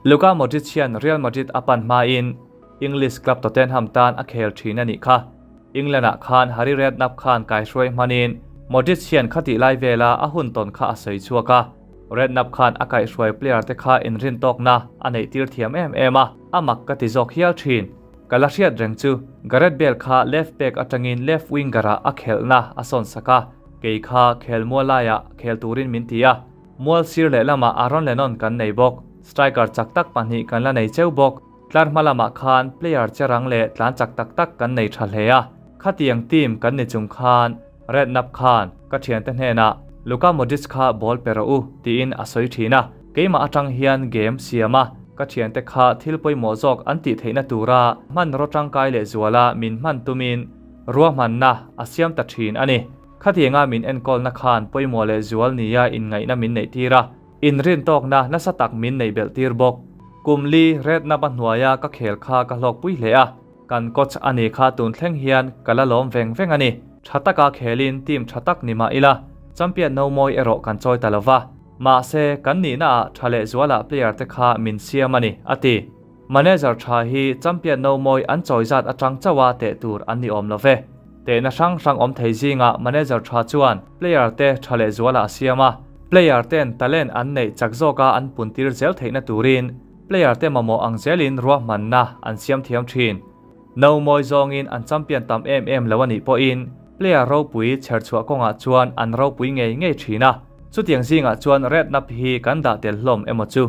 Luka Modric hian Real Madrid a pan hmain English club Tottenham tan a khel thin a nih kha. England-ah khan Harry Redknapp khan kaihruai hmanin Modric hian khatih lai vela a hun tawn kha a sawi chhuak a. Redknapp khan a kaihhruai player te kha inrintawkna a neih tir thiam em em a, a mak ka ti zawk hial thin. Ka la hriat reng chu Gareth Bale kha left back atangin left winger-ah a khelhna a sawn sak a, kei kha khel mual laiah khel turin min ti a. Mual sir lehlamah Aaron Lennon kan nei bawk, striker chak tak pahnih kan la nei cheu bawk. Tlar hma lamah khan player che rang leh tlan chak tak tak kan nei tha hle a, khatiang team kan ni chung khan Redknapp khan ka thiante hnenah Luka Modric kha ball pe rawh u tiin a sawi thin a, keimah atang hian game siam a, ka thiante kha thil pawimawh zawk an tih theihna tura hmanraw tangkai leh zuala min hman tumin ruahmanna a siam ta thin a ni. Khatianga min enkawlna khan pawimawh leh zual nia inngaihna min neih tir a. Inrintawkna nasa tak min neih belh tir bawk. Kum li Redknapp a hnuaia ka khel kha ka hlawkpui hle a, kan coach a ni kha tun thleng hian ka la lawm veng veng a ni. Tha taka khelin team tha tak ni mah ila, champion no mawi erawh kan chawi ta lova. Mahse, kan nihnaah tha leh zualah player te kha min siam a ni, a ti. Manager tha hi champion no mawi an chawi zat atang chauha teh tur an ni awm lo ve. Tehna hrang hrang awm thei zingah manager tha chuan player te tha leh zualah a siam a, player ten talent an neih chak zawka an puntir zel theihna turin player te mamawh ang zelin ruahmanna an siam thiam thin. No mawi zawngin an champion tam em em lo a nih pawhin player ropui chherchhuah kawngah chuan an ropui ngei ngei thin a, chutiang zingah chuan Redknapp hi kan dah tel hlawm emaw chu.